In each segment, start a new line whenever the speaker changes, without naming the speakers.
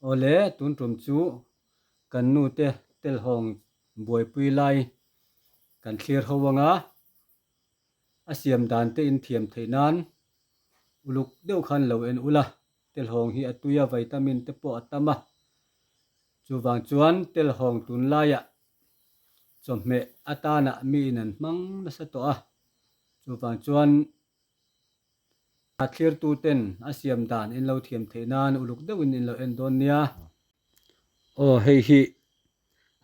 Awle, tun tum chu kan nu te telhawng buaipui lai kan thlir ho anga a siam dan te in thiam theih nan uluk deuh khan lo en ula, telhawng hi a tui a vitamin te pawh a tam a, chuvang chuan telhawng tunlaiah chawhmeh atanah miin an hmang nasa tawh a, chuvang chuan a thlirtuten a siam dan in lo thiam theih nan uluk deuhin in lo en dawn nia. Aw hei hi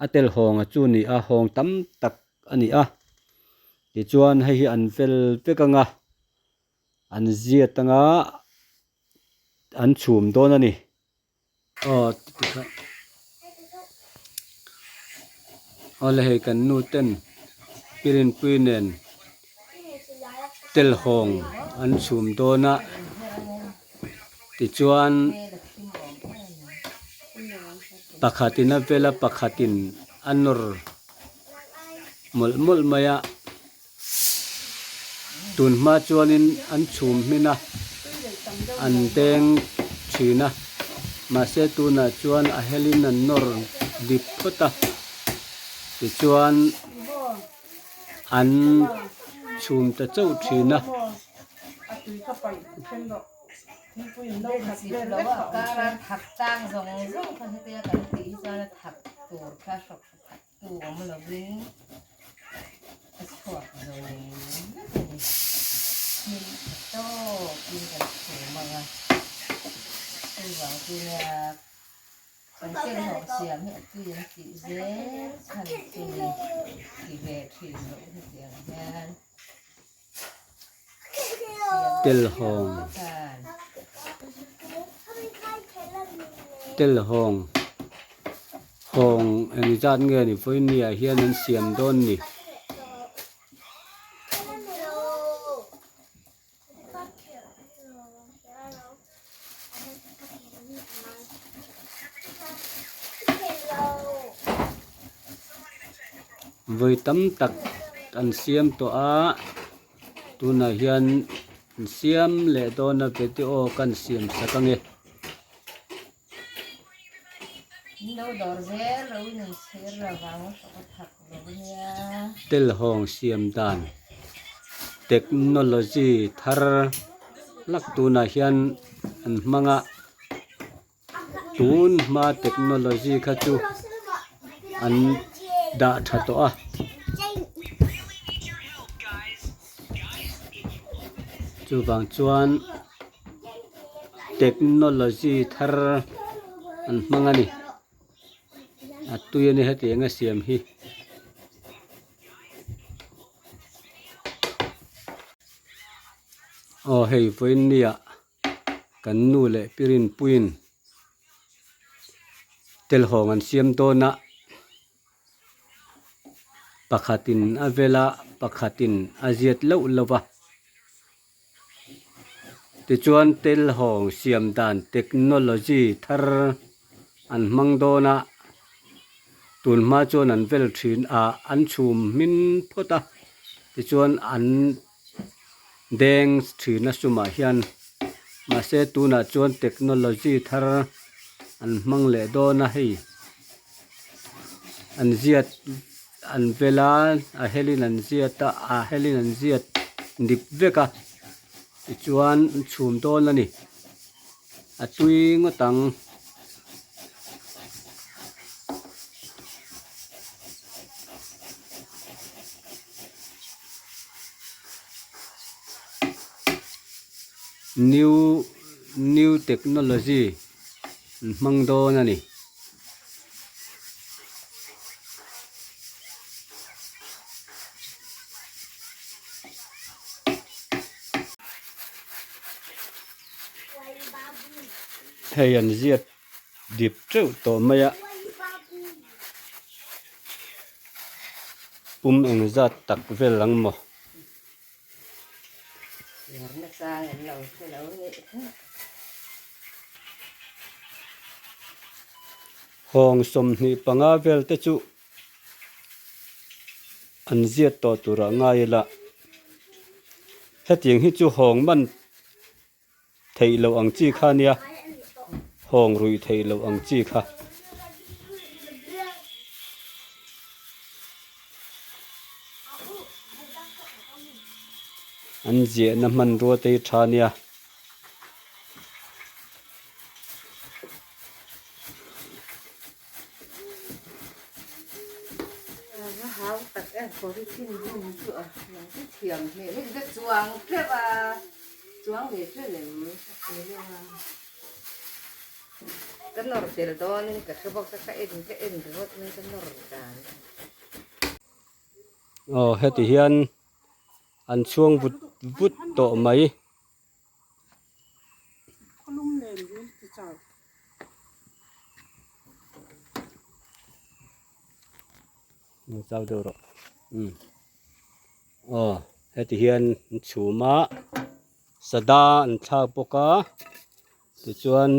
a tel hawnga chu ni a, hawng tam tak a ni a, tichuan hei hi an fel vek anga an ziat anga an chhum dawn a ni. Aw tikha awle hei kan nu ten pirinpui nen telhawng an chhum dawn a tichuan pakhatin a vel a pakhatin a nawr mawlh mawlh mai a. Tun hma chuanin an chhum hmin a, an deng thin a, mahse tunah chuan a helin an nawr dip phawt a, tichuan an chhum ta chauh thin a.
Tu awm lovin a chhuak zo vek a ni. Hnim tha tawkin kan chhum ang a, chuvang chu nia kan tel ho siam hi a tui an tih zel chhan chu ni ti ve thin loh hetiang hian
Telhawng Telhawng Hawng engzat nge ni vawinia hian an siam dawn ni. Vawi tam tak an siam tawh a tunah hian an siam leh dawn a video kan siam sak ange. Telhawng siam dan technology thar hlak tunah hian an hmang a tun hma technology kha chu an dah tha tawh a. Chuvang chuan technology thar an hmang a ni a tui a ni hetiang a siam hi. Aw hei vawiin nia kan nu leh pi rinpuiin telhawng an siam dawn a. Pakhatin a vel a, pakhatin a ziat loh lo va. Tichuan telhawng siam dan technology thar an hmang dawn a, tun hma chuan an vel thin a, an chhum hmin phawt a, tichuan an deng thin a sumah hian mahse tunah chuan technology thar an hmang leh dawn a hei. An ziat an vel a a helin an ziat a a helin an ziat dip vek a tichuan an chhum dawn a ni a tui ngawt ang. New new technology an hmang dawn a ni. Hei an ziat dip teuh tawh mai a pum engzat tak vel ang maw. Hawng 25 vel te chu an ziat tawh turah ngai ila hetiang hi chu hawng man theih loh ang chi kha nia. Hawng ruih theih loh ang chi kha. An ziahna hmanrua te hi tha nia.
Ka nawr tel dawnin ka hre bawk a, ka en ka en ringawt mai ka nawr dan.
Aw heti hian an chhuang vut vut tawh mai. Chau deuh rawh umm aw heti hian an chhum a sada an thlak bawk a tichuan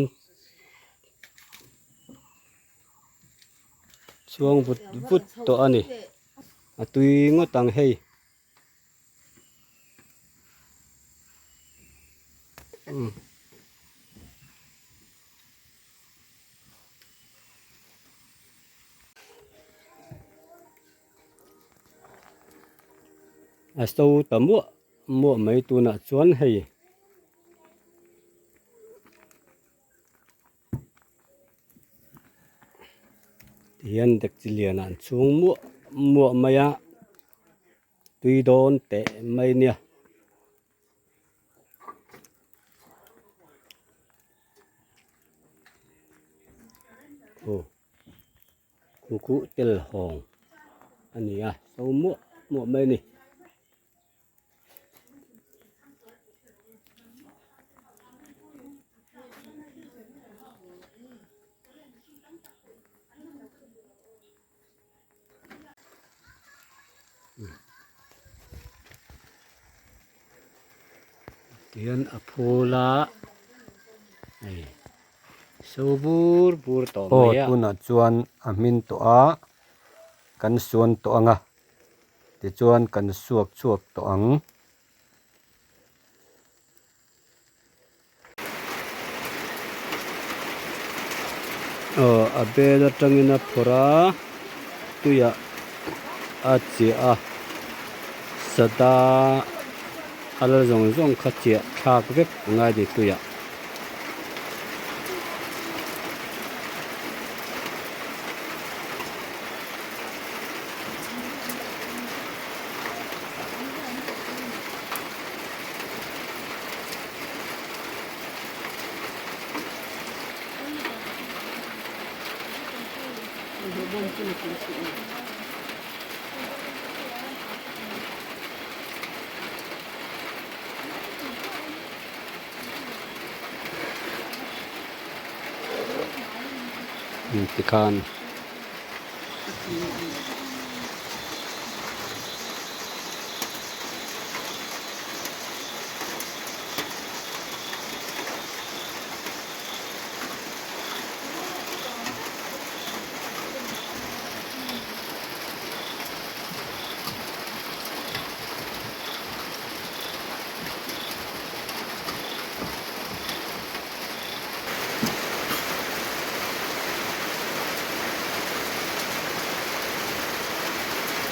chhuang vut vut tawh a ni a tui ngawt ang hei. A so ta muah muah mai tunah chuan hei. Tihian dekchi lianah an chhung muah muah mai a. Tui dawn teh mai nia. Khu khu khu tel hawng a ni a so muah muah mai a ni. Tihian a phul a hei so bur bur tawh mai a. Aw tunah chuan a hmin tawh a kan suan tawh ang a tichuan kan suak chhuak tawh ang. Aw a bel atangin a phawrh a tuiah a chiah a sada a lal zawng zawng kha chiah thlak vek a ngai a ni tuiah. Tikhan.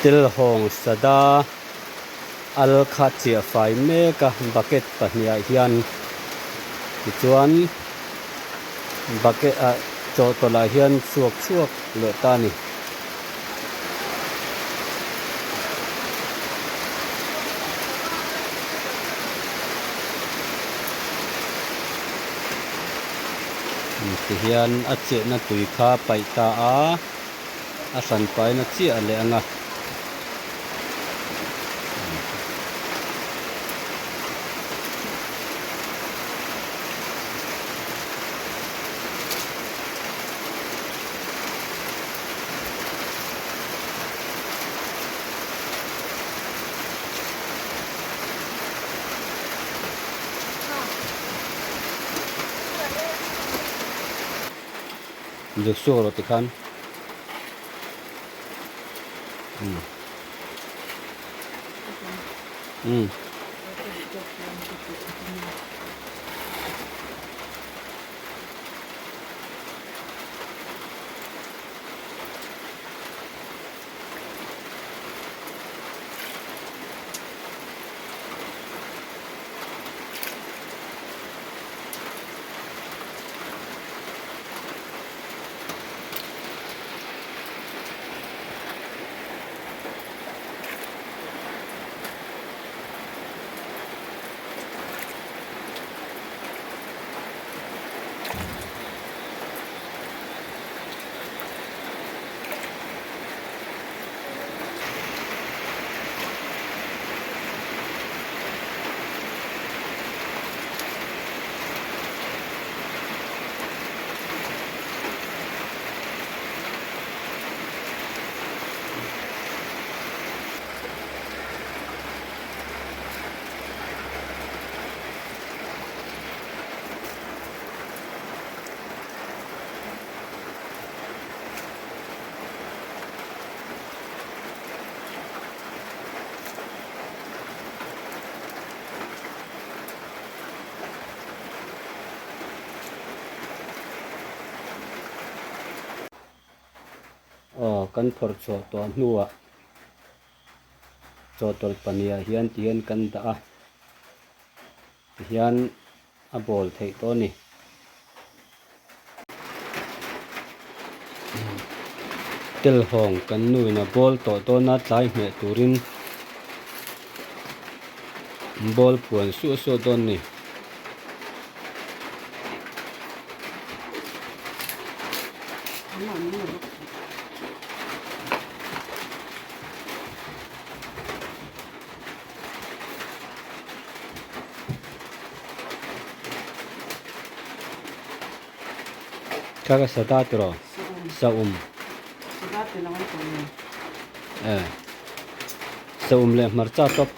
Telhawng sada al kha chiah fai mek a bucket pahnih ah hian tichuan bucket ah chawhtawlh ah hian chhuak chhuak leh ta a ni. Tihian a chehna tui kha paih ta a, a hran paina chiah leh ang a. Zuk suak rawh tikhan umm umm. Aw kan phawrh chhuah tawh hnuah chawhtawlh pahnih ah hian ti hian kan dah a tihian a bawl theih tawh a ni. Telhawng kan nuin a bawl tawh dawn a tlai hmeh turin bawl phuan suah suah dawn a ni. Kha ka sada tiraw? Saum. Eh. Saum leh hmarcha tawp.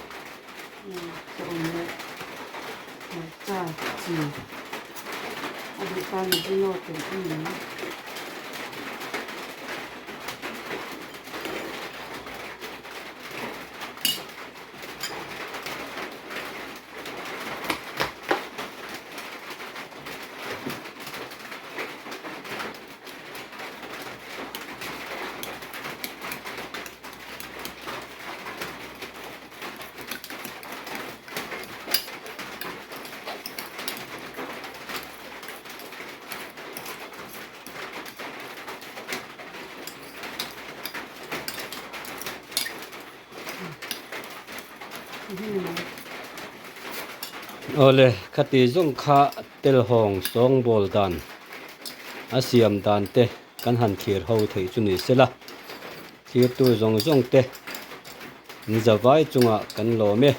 Awle, khati zawng kha telhawng sawngbawl dan a siam dan te kan han thlir ho theih chu ni sela, thlirtu zawng zawng te ni zavai chungah kan lawm e.